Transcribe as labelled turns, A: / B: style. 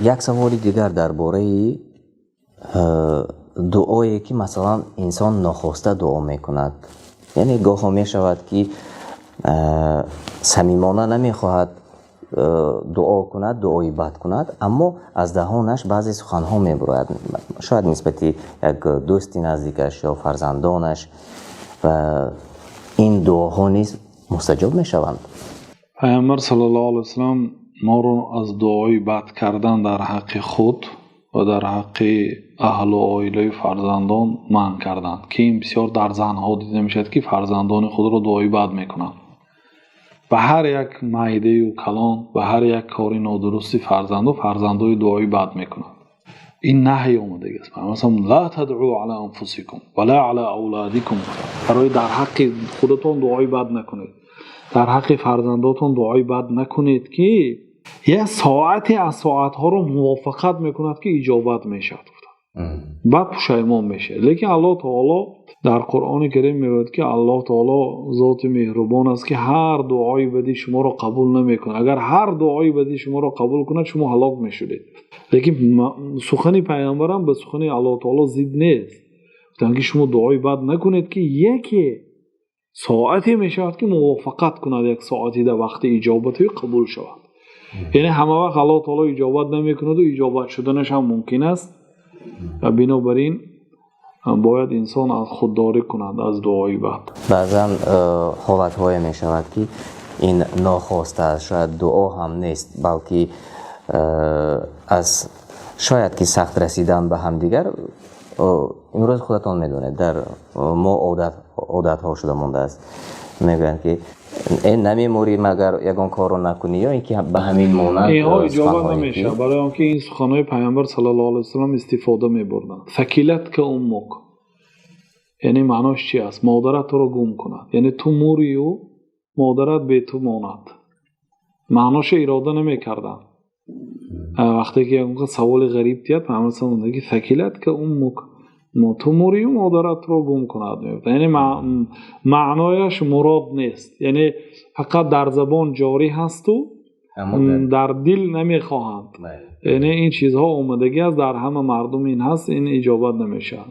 A: Як саволи дигар дар бораи дуое, ки, масалан, инсон нохоста дуо мекунад, яъне гоҳо мешавад, ки самимона намехоҳад дуо кунад, дуои бад кунад, аммо аз даҳонаш баъзе суханҳо мебурояд, шояд нисбати як дӯсти наздикаш ё фарзандонаш, ва ин дуоҳо низ мустаҷоб мешаванд?
B: Пайғамбар саллаллоҳу алайҳи васаллам моро аз дуои бад кардан дар ҳаққи худ ва дар ҳаққи аҳлу оилаю фарзандон манъ карданд, ки ин бисёр дар занҳо дида мешавад, ки фарзандони худро дуои бад мекунанд. Ба ҳар як майдаю калон, ба ҳар як кори нодурусти фарзанду фарзандои дуои бад мекунанд. Ин наҳй омадагиаст. Масалан, ла тадъу ала анфусикум ва ла ала авладикум, барои дар ҳаққи худатон дуои бад накунед, дар ҳаққи фарзандотон дуои бад накунед, ки як соате аз соатҳоро мувофиқат мекунад, ки иҷобат мешавад, баъд пушаймон мешавад. Лекин Аллоҳ таоло дар Қуръони Карим мегӯяд, ки Аллоҳ таоло зоти меҳрубон аст, ки ҳар дуои бади шуморо қабул намекунад. Агар ҳар дуои бади шуморо қабул кунад, шумо ҳалок мешудед. Лекин сухани пайғамбарам ба сухани Аллоҳ таоло зид нест. Гуфтанд, ки шумо дуои бад накунед, ки яке соате мешавад, ки мувофиқат кунад, як соате дар вақти иҷобату қабул шавад. Яъне ҳама вақт Аллоҳ таоло иҷобат намекунаду иҷобат шуданаш ҳам мумкин аст. Ва бинобар ин бояд инсон аз худдорӣ кунад аз дуои бад.
A: Баъзан ҳолатҳое мешавад, ки ин нохоста аст, шояд дуо ҳам нест, балки аз шояд ки сахт расидан ба ҳамдигар. Имрӯз худатон медонед, дар мо одатҳо шуда мондааст, мегӯянд, ки э, намемурӣ, магар ягон корро накунӣ, ё ин ки ба ҳамин монанд.
B: Инҳо иҷобат намешавад, барои он ки ин суханҳои Пайғамбар саллаллоҳу алайҳи васаллам истифода мебурданд. Сакилатка уммук, яъне маънош чи аст? Модарат туро гум кунад, яъне ту мурию модарат бе ту монад. Маъноша ирода намекарданд. Вақте ки ягон саволи ғариб диҳад, Пайғамбар саллаллоҳу алайҳи васаллам: сакилатка уммук, ту мурию модарат туро гум кунад, мегуфт. Яъне маънояш мурод нест, яъне фақат дар забон ҷорӣ ҳасту дар дил намехоҳанд. Яъне ин чизҳо омадагӣ аст, дар ҳама мардум ин ҳаст, ин иҷобат намешавад.